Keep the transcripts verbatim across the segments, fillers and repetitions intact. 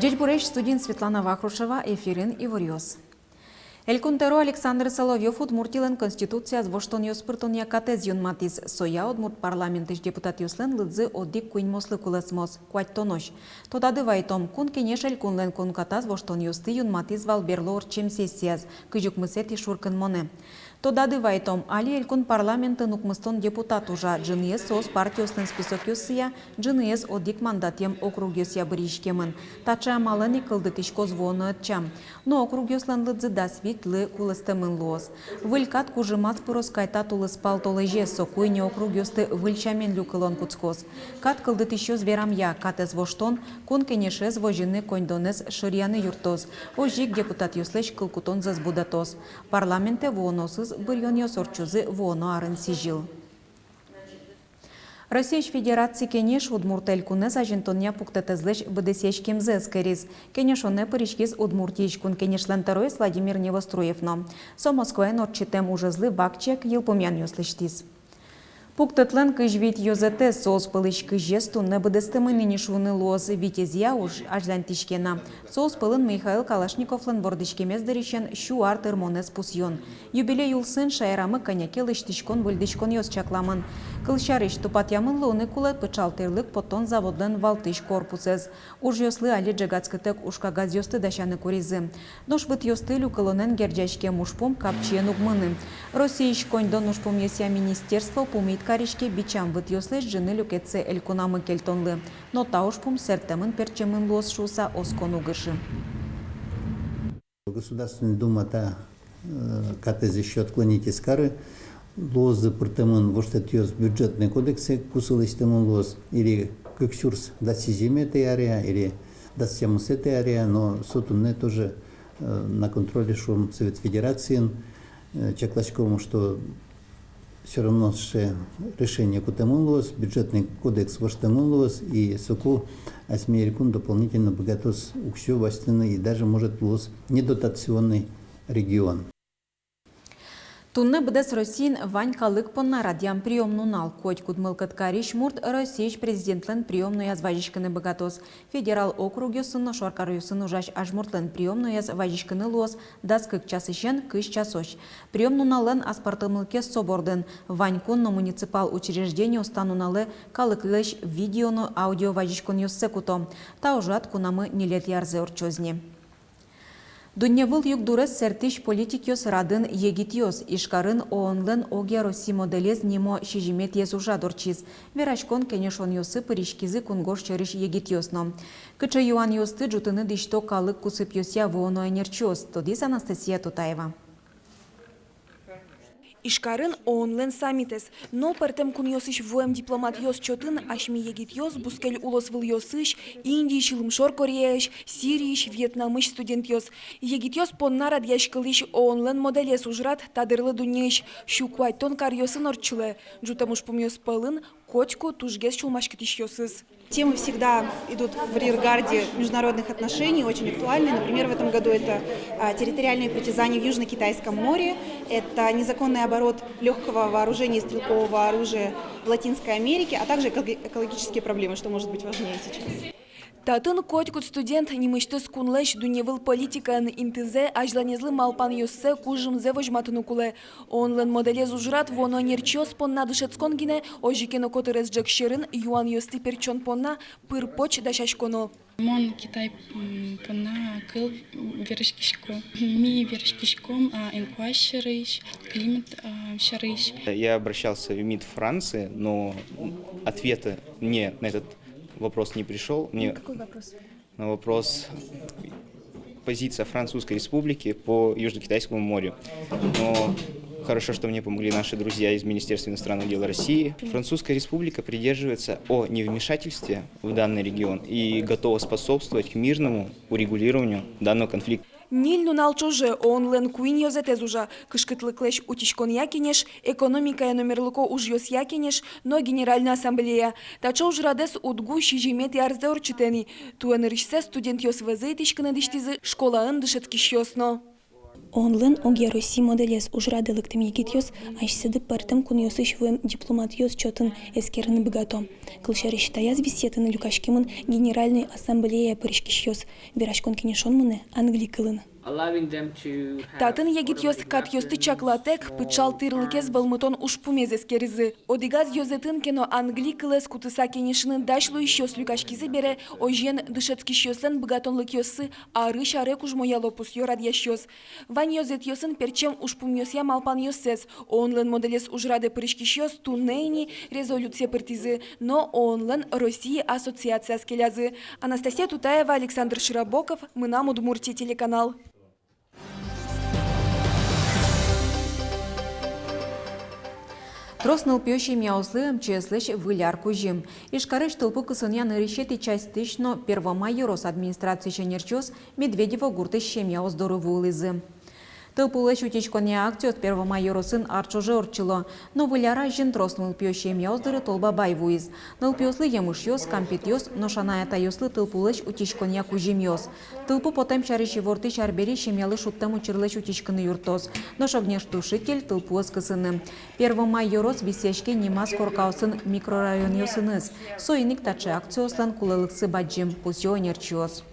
Ӟечбуресь! Студиын Светлана Вахрушева, эфирын иворъёс. Элькун тӧро Александр Соловьёв Удмуртилэн Конституцияз воштонъёс пыртонъя катэз юнматӥз. Соя Удмурт парламентысь депутатъёслэн лыдзы одӥг куиньмослы кулэсмоз, куатьтонозь. Тодады вайтом, Кун Кенеш Элькунлэн кункатаз воштонъёсты юнматӥз вал берло ортчем сессияз, кызь укмысэтӥ шуркынмонэ. Тодады вайтом, али Элькун парламентын укмыстон депутат ужа, ӝыныез соос партиослэн списокъёссыя, ӝыныез одӥг мандатъем округъёсъя бырйиськемын. Таӵе амалэн ик кылдытӥськоз вуоно ӧтчам. Но округъёслэн лыдзы дас витьлы кулэстэмын луоз. Выль кат кужымаз пыроз кайта тулыспал толэзе, соку ини округъёсты выль сямен люкылон кутскоз. Кат кылдытӥсьёс верамъя, катэз воштон Кун Кенешез возьыны коньдонэз шыръяны юрттоз, озьы ик депутатъёслэсь кылкутонзэс будэтоз. Парламентэ вуоноосыз быръёнъёс ортчозы вуоно арын сӥзьыл. Россиысь Федераци Кенеш Удмурт Элькунэз азинтонъя пуктэтэзлэсь быдэсъяськемзэ эскериз. Кенешонэ пыриськиз Удмуртиысь Кун Кенешлэн тӧроез Владимир Невоструев но. Со Москваын ортчытэм ужезлы вакчияк йылпумъянъёс лэсьтӥз. Пуктэтлэн кызь вить ёзэтэз, соос пӧлысь кызез туннэ быдэстэмын ини шуыны луоз, витезъя уж азьланьтӥське на. Соос пӧлын Михаил Калашниковлэн вордӥськемез дырысен сю ар тырмонэз пусъён. Юбилей улсын шаерамы кӧня ке лэсьтӥськон-выльдӥськонъёс чакламын. Кылсярысь, тупатъямын луыны кулэ пыӵал тӥрлык поттон заводлэн валтӥсь корпусэз. Ужъёслы али ӝегатскытэк ужкагазъёсты дасяны куризы. Нош вытъёсты люкылонэн герӟаськем ужпум капчиен уг мыны. Россиысь коньдон ужпумъёсъя министерство пумит кариське бичам вытъёслэсь ӝыны люкетсэ элькунамы кельтонлы. Но та ужпум сэрттэмын-пертчемын луоз шуыса оскон уг ышы. Государственная Дума та, э, катэз ещё отклонить ӧз кары. Луозы пыртэмын воштэтъёс Бюджетный кодексэ, кусы лэсьтэмын луоз или кык сюрс дас сизьыметӥ аре, или дас тямысэтӥ аре, но со туннэ тоже, э, на контроле, шуом, Совет Федерациын. Э, чакласьком, что всё равно сыӵе решение кутэмын луоз, Бюджетный кодекс воштэмын луоз, и соку асьме элькун дополнительно быгатоз уксё басьтыны, и даже, может, луоз недотационный регион. Туннэ быдэс Россиын вань калык понна радъям приём нунал. Котькуд мылкыд карись мурт Россиысь президентлэн приёмнояз вазиськыны быгатоз. Федерал округъёсын но шоркаръёсын ужась азьмуртлэн приёмнояз вазиськыны луоз дас кык часысен кызь часозь. Приём нуналлэн аспӧртэмлыкез со бордын: вань кун но муниципал учреждениос та нуналэ калыклэсь видео но аудио вазиськонъёссэ куто. Та ужрад кунамы ньылетӥ арзэ ортчоз ни. Дунневыл югдурез сэртӥсь политикъёс радын егитъёс. Ижкарын ООН-лэн «Огъя Росси моделез» нимо сизьыметӥез ужрад ортчиз. Вераськон-кенешонъёсы пыриськизы кунгож сьӧрысь егитъёс но. Кыӵе юанъёсты ӝутыны дӥсьто калык кусыпъёсъя вуоно ӧнерчиос, тодӥз Анастасия Тутаева. Ижкарын ООН-лэн саммитэз. Но пӧртэм кунъёсысь вуэм дипломатъёс чотын асьме егитъёс бускель улосвылъёсысь: Индиысь, Лымшор Кореяысь, Сириысь, Вьетнамысь студентъёс. Егитъёс понна радъяськылӥсь «ООН-лэн моделез» ужрад та дырлы дуннеысь сю куатьтон каръёсын ортчылэ. Ӝутэм ужпумъёс пӧлын котьку тужгес сюлмаськытӥсьёсыз. Темы всегда идут в арьергарде международных отношений, очень актуальны. Например, в этом году это, а, территориальные притязания в Южно-Китайском море, это незаконный оборот лёгкого вооружения и стрелкового оружия в Латинской Америке, а также эколог-, экологические проблемы, что может быть важнее сейчас. Татын котькуд студент нимысьтыз кунлэсь дунневыл политикаын интызэ, азьланезлы малпанъёссэ, кужымзэ возьматыны кулэ. ООН-лэн моделез ужрад вуоно ӧнерчиос понна дышетскон гинэ, озьы ке но котырес ӝӧк сьӧрын юанъёсты пертчон понна пыр-поч дасяськоно. Мон Китай, м, понна кыл вераськисько. Ми вераськиськом, а, инкуазь сярысь, климат, а, сярысь. Я обращался в МИД Франции, но ответа мне на этот вопрос не пришёл. Мне... Какой вопрос? На вопрос: позиция Французской Республики по Южно-Китайскому морю. Но хорошо, что мне помогли наши друзья из Министерства иностранных дел России. Французская Республика придерживается о невмешательстве в данный регион и готова способствовать к мирному урегулированию данного конфликта. Ньыль нунал ӵоже ООН-лэн куинь ёзэтэз ужа: кышкытлыклэсь утиськонъя кенеш, экономикая но мерлыко ужъёсъя кенеш но Генеральной Ассамблея. Таӵе ужрадэз УдГУ сизьыметӥ арзэ ортчытэ ни. Туэ нырысьсэ студентъёс вӧзы итӥськыны дӥсьтӥзы школаын дышетскисьёс но. ООН-лэн огъя Россия моделез ужрадэ лыктэм егитъёс асьсэды пӧртэм кунъёсысь вуэм дипломатъёс чотын эскерыны быгато. Кылсярысь, таяз висъетыны люкаськемын Генеральной Ассамблея пыриськисьёс. Вераськон-кенешон мынэ англи кылын. Татын егитъёс катъёсты чаклатэк, пыӵал тӥрлыкез вӧлмытон ужпумез эскеризы. Одӥгаз ёзэтын ке но англи кылэз кутыса кенешыны дась луисьёс люкаськизы бере, озьыен, дышетскисьёслэн быгатонлыкъёссы арысь аре кужмояло, пусъё радъясьёс. Вань ёзэтъёсын пертчем ужпумъёсъя малпанъёссэс. ООН-лэн моделез ужрадэ пыриськисьёс туннэ ини резолюция пыртӥзы но ООН-лэн Россия ассоциацияз келязы. Анастасия Тутаева, Александр Широбоков, «Мынам Удмуртие» телеканал. Трос нылпиё семьяослы МЧС-лэсь Выль ар кузьым. Ижкарысь тылпу кысонъя нырысетӥ частьысь но Первомай ёрос администрациысь ӧнерчиос Медведево гуртысь семьяос доры вуылӥзы. Тылпулэсь утиськонъя акциос Первомай ёросын ар ӵоже ортчыло. Но Выль ар азьын трос нылпиё семьяос доры Толбабай вуиз. Нылпиослы емышъёс, кампетъёс, нош анай-атайёслы тылпулэсь утиськонъя кузьымъёс. Тылпу потэм сярысь ивортӥсь арбери семьялы шудтэм учырлэсь утиськыны юрттоз. Нош огнетушитель тылпуэз кысыны. Первомай ёрос висъяське нимаз коркаосын микрорайонъёсыныз. Соин ик таӵе акциослэн кулэлыксы бадӟым, пусъё ӧнерчиос.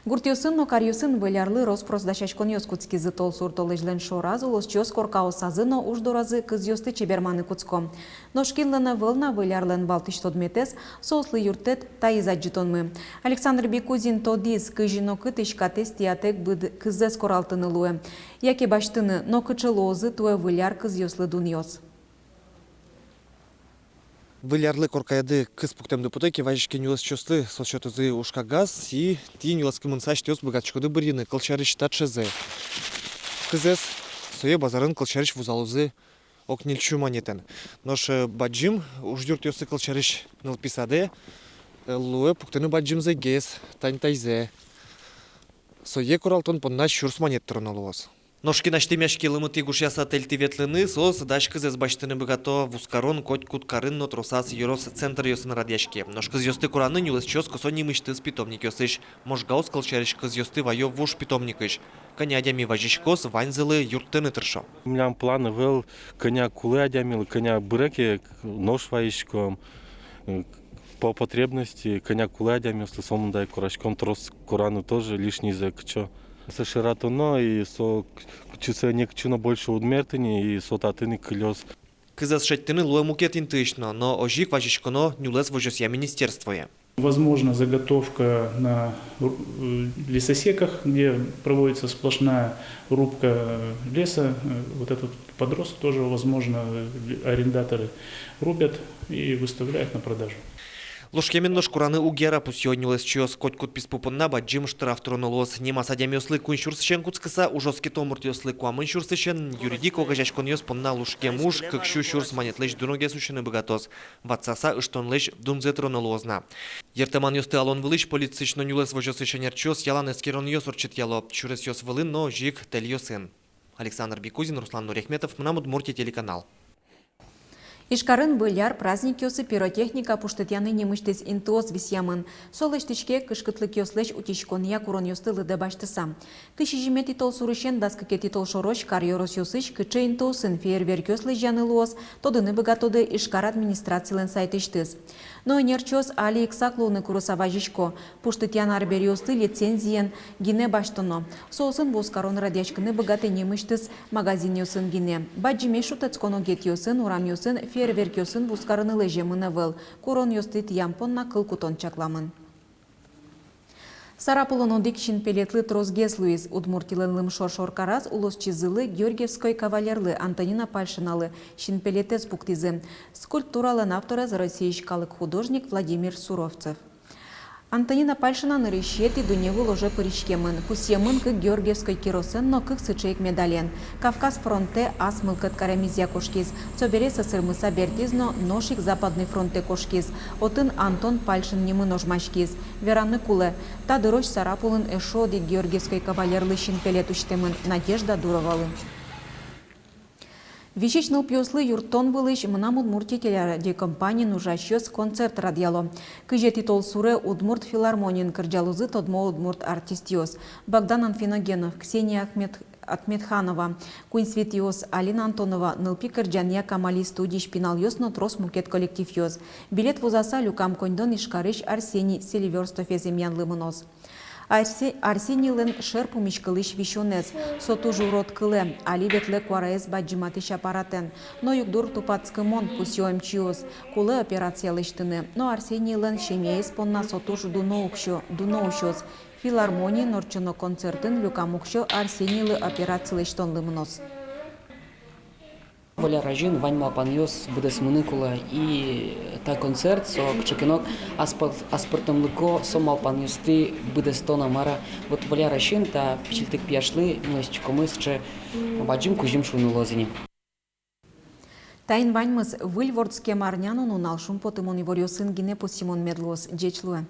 Гуртъёсын но каръёсын Выль арлы рос-прос дасяськонъёс кутскизы. Толсур толэзьлэн шораз улосчиос коркаосазы но уж доразы кызъёсты чеберманы кутско. Нош кинлэн ӧвӧл на Выль арлэн валтӥсь тодметэз, соослы юрттэт таиз адӟытонмы. Александр Бикузин тодӥз, кызьы но кытысь катэз тӥятэк быд кызэз коралтыны луэ, яке басьтыны, но кыӵе луозы туэ Выль ар кызъёслы дунъёс. Выль арлы коркаяды кыз пуктэмды потэ ке, вазиське нюлэсчиослы, соос сётозы ужкагаз, и тӥ нюлэскымынзэ асьтэос быгатӥськоды бырйыны, кылсярысь, таӵезэ. Кызэз сое базарын, кылсярысь, вузалозы ог ньыльсю манетэн. Нош, э, бадӟым ужъюртъёсы, кылсярысь, нылпи садэ, э, луэ пуктыны бадӟымзэгес, тань тайзэ. Сое коралтон понна сюрс манет тыроно луоз. Нош кин асьтэмъяське лымытӥ гужъяса тэльтӥ ветлыны, соос дась кызэз басьтыны быгато. Вузкарон котькуд карын но тросаз ёрос центръёсын радъяське. Нош кызъёсты кораны нюлэсчиос косо нимысьтыз питомникъёсысь. Можгаос, кылсярысь, кызъёсты ваё вуж питомникысь. Кӧня адями вазиськоз, ваньзылы юрттэны тыршо. Милям план ӧвӧл, кӧня кулэ адямилы, кӧня быре ке, нош вазиськом, э, по потребности, кӧня кулэ адямиослы, сомында ик кораськом, трос кораны тоже лишнийзэ кыӵе. Со шыратоно, и со к-, кытчы со некытчы но больше уд мерты ни, и со татын ик кылёз. Кызэз шедьтыны луэ мукет интыысь но, но озьы ик вазиськоно нюлэс возёсъя министерствое. Возможна заготовка на ру-, э, лесосеках, где проводится сплошная рубка, э, леса. Э, вот этот подрост тоже, возможно, э, арендаторы рубят и выставляют на продажу. Лушкемен нош кораны уг яра, пусъё нюлэсчиос. Котькуд писпу понна бадӟым штраф тыроно луоз. Нимаз адямиослы куинь сюрсысен кутскыса, ужоскето муртъёслы куамын сюрсысен, юридик огазеяськонъёс понна лушкем уж кыксю сюрс манетлэсь дуногес усьыны быгатоз. Ватсаса ыштонлэсь дунзэ тыроно луоз на. Йыртэманъёсты алон вылысь полициысь но нюлэс возёсысь ӧнерчиос ялан эскеронъёс ортчытъяло. Сюресъёс вылын но озьы ик тэльёсын. Александр Бикузин, Руслан Нурехметов, «Мынам Удмуртие» телеканал. Ижкарын Выль ар праздникъёсы пиротехника пуштытъяны нимысьтыз интыос висъямын. Со лэсьтӥське кышкытлыкъёслэсь утиськонъя куронъёсты лыдэ басьтыса. Кызь сизьыметӥ толсурысен дас кыкетӥ толшорозь кар ёросъёсысь кыӵе интыосын фейерверкъёс лэзьяны луоз, тодыны быгатоды Ижкар администрацилэн сайтысьтыз. Но ӧнерчиос али ик сак луыны курыса вазисько: пуштытъян арбериосты лицензиен гинэ басьтоно. Соосын вузкарон радъяськыны быгатэ нимысьтыз магазинъёсын гинэ. Бадӟымесь шутэтскон огетъёсын, урамъёсын фейерверкъёсын вузкарыны лэземын ӧвӧл. Куронъёсты тӥям понна кыл кутон чакламын. Сарапулын одӥг синпелетлы тросгес луиз. Удмуртилэн лымшор шоркараз улосчизылы, Георгиевской кавалерлы Антонина Пальшиналы, синпелетэз пуктӥзы. Скульптуралэн авторез Россиысь калык художник Владимир Суровцев. Антонина Пальшина нырысетӥ дунневыл оже пыриськемын. Пусъемын кык Георгиевской киросэн но кык сыӵе ик медален. Кавказ фронтэ ас мылкыд каремезъя кошкиз. Собере сӧсырмыса бертӥз но нош ик Западный фронтэ кошкиз. Отын Антон Пальшин нимын ожмаськиз. Вераны кулэ, та дырозь Сарапулын эшшо одӥг Георгиевской кавалерлы синпелет усьтэмын, Надежда Дуровалы. Висись нылпиослы юрттон вылысь «Мынам Удмуртие» телерадиокомпаниын ужасьёс концерт радъяло. Кызетӥ толсуре Удмурт филармониын кырӟалозы тодмо удмурт артистъёс: Богдан Анфиногенов, Ксения Ахмед-, Атметханова, куинь Светиос, Алина Антонова, нылпи кырӟанъя «Камали» студиысь пиналъёс но трос мукет коллективъёс. Билет вузаса люкам коньдон Ижкарысь Арсений Селивёрстовез эмъянлы мыноз. Арсе-, Арсенийлэн шер пумиськылӥсь висёнэз. Со туж урод кылэ, али ветлэ куараез бадӟыматӥсь аппаратэн. Но югдур тупатскымон, пусъё эмчиос. Кулэ операция лэсьтыны. Но Арсенийлэн семьяез понна со туж дуно уксё-, дуно усёз. Филармониын ортчоно концертын люкам уксё Арсенийлы операция лэсьтонлы мыноз. Валера азьын вань малпанъёс быдэсмыны кулэ, и та концерт, со кыӵе ке но аспыр-, аспӧртэмлыко со малпанъёсты быдэстон, мар-а. Вот Валера азьын та пичильтык пияшлы ми лэсьтӥськомы сыӵе бадӟым кузьым, шуыны луоз ини. Таин ваньмыз. Выль вордскем арня но нунал шумпотымон иворъёсын гинэ пусйымон мед луоз. Ӟеч луэ.